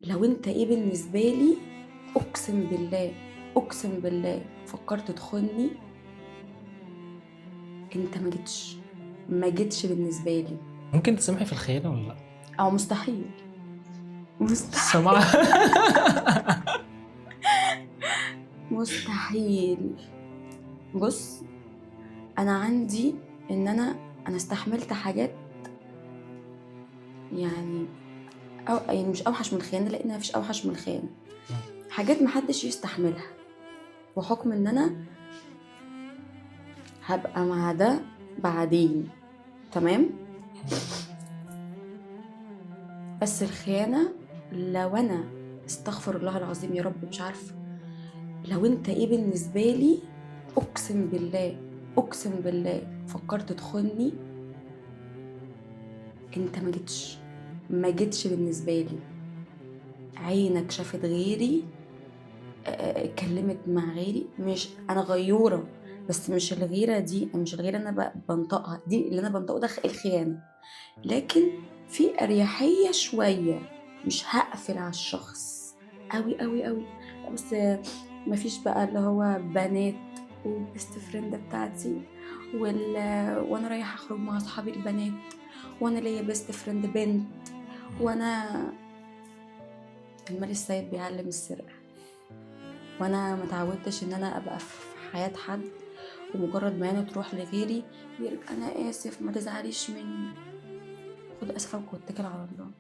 لو انت ايه بالنسبة لي، اقسم بالله، اقسم بالله فكرت تخوني، انت ما جيتش، ما جيتش بالنسبة لي. ممكن تسامحي في الخيانة ولا لا؟ او مستحيل، مستحيل. سمع. مستحيل. بص، انا عندي ان انا استحملت حاجات يعني، أو يعني مش اوحش من الخيانة، لان مفيش اوحش من الخيانة، حاجات محدش يستحملها، بحكم ان انا هبقى مع ده بعدين، تمام؟ بس الخيانة لو انا، استغفر الله العظيم يا رب، مش عارفه، لو انت ايه بالنسبة لي، اقسم بالله، اقسم بالله فكرت تخوني، انت ما جيتش، ما جيتش بالنسبة لي. عينك شافت غيري، اتكلمت مع غيري. مش انا غيوره، بس مش الغيرة دي، مش الغيرة اللي انا بنطقها دي، اللي انا بنطقه ده الخيانة، لكن في اريحية شوية، مش هقفل على الشخص قوي قوي قوي، بس مفيش بقى اللي هو بنات و best friend بتاعتي وانا رايحة اخرج مع اصحابي البنات، وانا ليا best friend بنت، وانا المال السايب بيعلم السرقة، وانا ما تعودتش ان انا ابقى في حياة حد ومجرد ما انا تروح لغيري يقول انا اسف ما تزعليش مني، خد اسفك واتكل على الله.